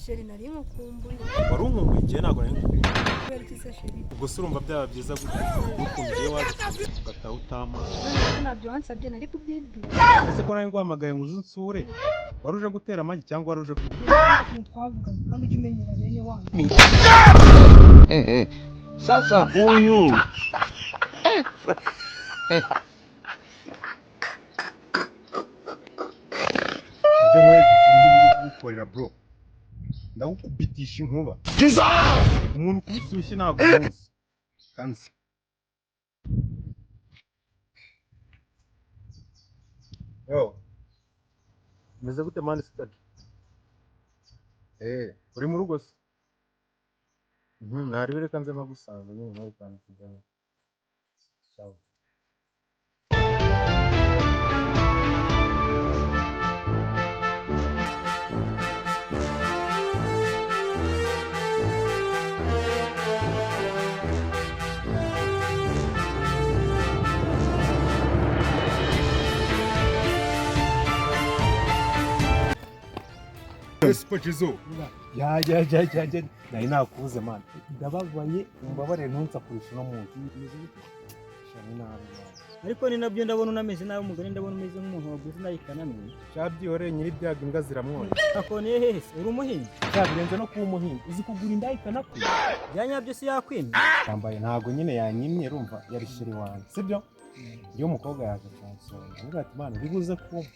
Chéri, nari nkukumbuye. Wari unkumbuye? Igihe ntabwo nari nkumbuye. Kubera iki se, chéri? Ubwo se urumva byaba byiza gute ukumbuye waje ugataha utama? None ko ntabyo wansabye, nari kubyibwira? Ese ko nari nguhamagaye ngo uze unsure, wari uje gutera amagi cyangwa wari uje Ikintu twavuganye, kandi ujye umenyera bene wanyu. Sasa huyu Ibyo nkwiye kugukorera, bro, ndagukubitisha inkuba. Umuntu ukubise urushyi ntabwo umuzi kanzi. Yo, meze gute, man? Sitade, uri mu rugo se? Ntarebe, reka nze mpagusanga nyine nawe kandi tujyane. Ciao. Jizo, ya ya ya ya ya, nari nakubuze, man. Ndababaye, umbabarire, ntunsakurishe uno munsi. Shani nabi, man. Ariko ni nabyo, ndabona unameze nabi umugani, ndabona umeze nk'umuntu waguze nayo ikananiwe. Sha, byihoreye, nyiri ibyago imbwa ziramwoye. Akoniye hehe se? Uri umuhinzi? Sha, birenze no kuba umuhinzi. Uzi kugura indaya ikanakwiba? Bya nyabyo si yakwimye? Yambaye, ntabwo nyine yanyimye, urumva yari chéri wanjye, sibyo? Iyo umukobwa yaje kunsura, ndavuga ati: "Man, uri buze kumpa."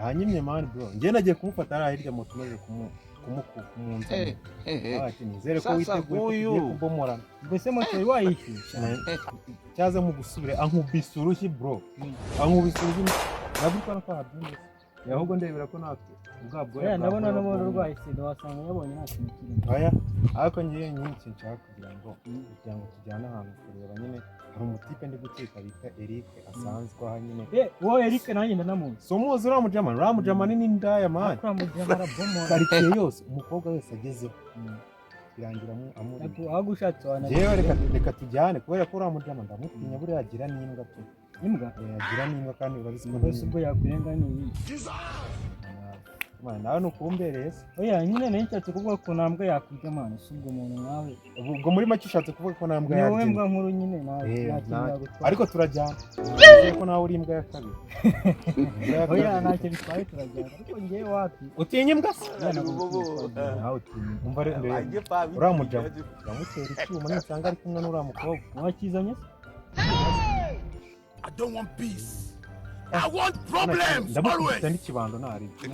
Yanyimye, man. Bro, njye nagiye kumufata hariya hirya, moto imaze kumunzanira. Ati: "Nizere ko Sasa witeguye ko huyu. tugiye kubomorana." Mbese moto wari wayishyuye? Cyaza mu gusubira ankubise urushyi, bro, ankubise urushyi. Nabwo ko habyumvise, ahubwo ndebera ko natwe ubwa bwoya Oya, bwa ndabona bwoya n'ubundi bwumye. urwaye sida, wasanga yabonye nta kintu kirimo. Oya, ariko ngiye nyinshi nshaka kugira ngo tujyane ahantu kureba nyine, hari umutipe ndi gukeka bita Eric, asanzwe aha nyine. Eh, wowe Eric nanjye ndanamuzi. Si umuzi uriya mujamani? Uriya mujamani ni indaya, man. Akora mu gihe arabomora. Karitsiye yose, umukobwa wese agezeho birangira amuriye. Ahubwo ushatse wana. Njyewe reka tujyane, kubera ko uriya mujama ndamutinya. Buriya agira n'imbwa tu. Imbwa? Eh, agira n'imbwa, kandi urabizi ko Mbese ubwo yakwirenga ni iyi? Mwana, nawe ni ukumbereye se? Oya nyine, nayo nshatse kuvuga ko nta mbwa yakurya, man. Si ubwo umuntu nkawe. Ubwo muri make ushatse kuvuga ko nta mbwa Ni wowe yarya? mbwa nkuru nyine, nta Eh, nta kintu yagutwara. Ariko turajyana. Nizere ko nawe uri imbwa ya kabiri. Imbwa ya Oya, kabiri. ntacyo bitwaye, turajyana, ariko njyewe wapi. Utinya imbwa se? Oya, ntabwo bitwaye. Nawe utinya. Umva rero, uriya mujama ndamutera icyuma nisanga ari kumwe n'uriya mukobwa. Wakizanye se? I don't want peace. I want problems Ndamukubita always. n'ikibando ntaribyo.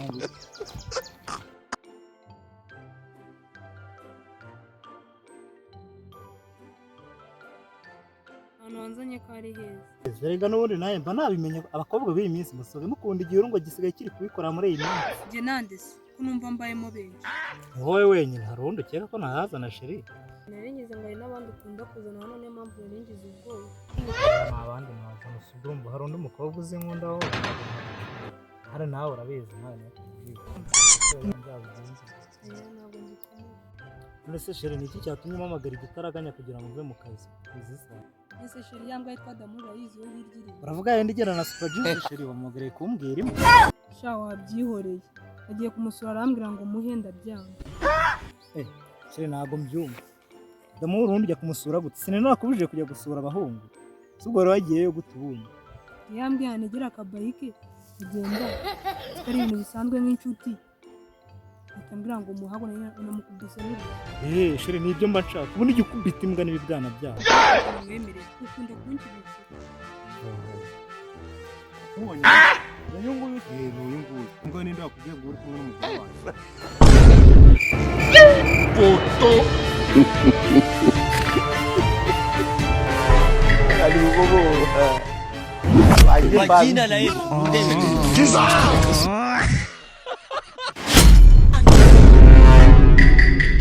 Ahantu wanzanye ko ari heza? Erega n'ubundi nawe mba nabimenye, abakobwa b'iyi minsi musigaye mukunda igihuru, ngo gisigaye kiri kubikora muri iyi minsi. Njye nande se, ko numva mbayemo benshi? Ni wowe wenyine, hari uwundi ukeka ko ntahazana, chéri? Nari ngize ngo hari n'abandi ukunda kuzana hano, niyo mpamvu nari ngize ubwoba. Nta bandi nazana, si ubwo urumva hari undi mukobwa uzi nkunda wowe? Hari nawe urabizi, nawe nzabigenza. Oya, ntabwo ngikomeye. None se chéri, ni iki cyatumye umpamagara igitaraganya kugira ngo mve mu kazi izi saha? Ese chéri, ya mbwa yitwa Damu urayizi, yo hirya iri? Uravuga yenda igera na Super Juice? Chéri, wamuhamagariye kumbwira imwe? Sha, wabyihoreye, agiye kumusura arambwira ngo muhe, ndabyanga. Chéri, ntabwo mbyumva. Ndamuhura ubundi ujya kumusura gute? Sinari nakubujije kujya gusura abahungu? Si ubwo wari wagiyeyo gute ubundi? Yambwiye yanegera akabayike kugenda ari ibintu bisanzwe nk'inshuti, ahita ngo muhabone namukubise n'ubu. Eee chéri, ni ibyo mba nshaka ubundi, ujya ukubita imbwa n'ibibwana byabo. Mwemereye, ukunda kunshyigikira. Mubonye uyu nguyu? Eh, ni uyu nguyu. Ngo ninde wakubwiye ngo uri kumwe n'umugore wanjye? Poto. Kwa jina la Yesu.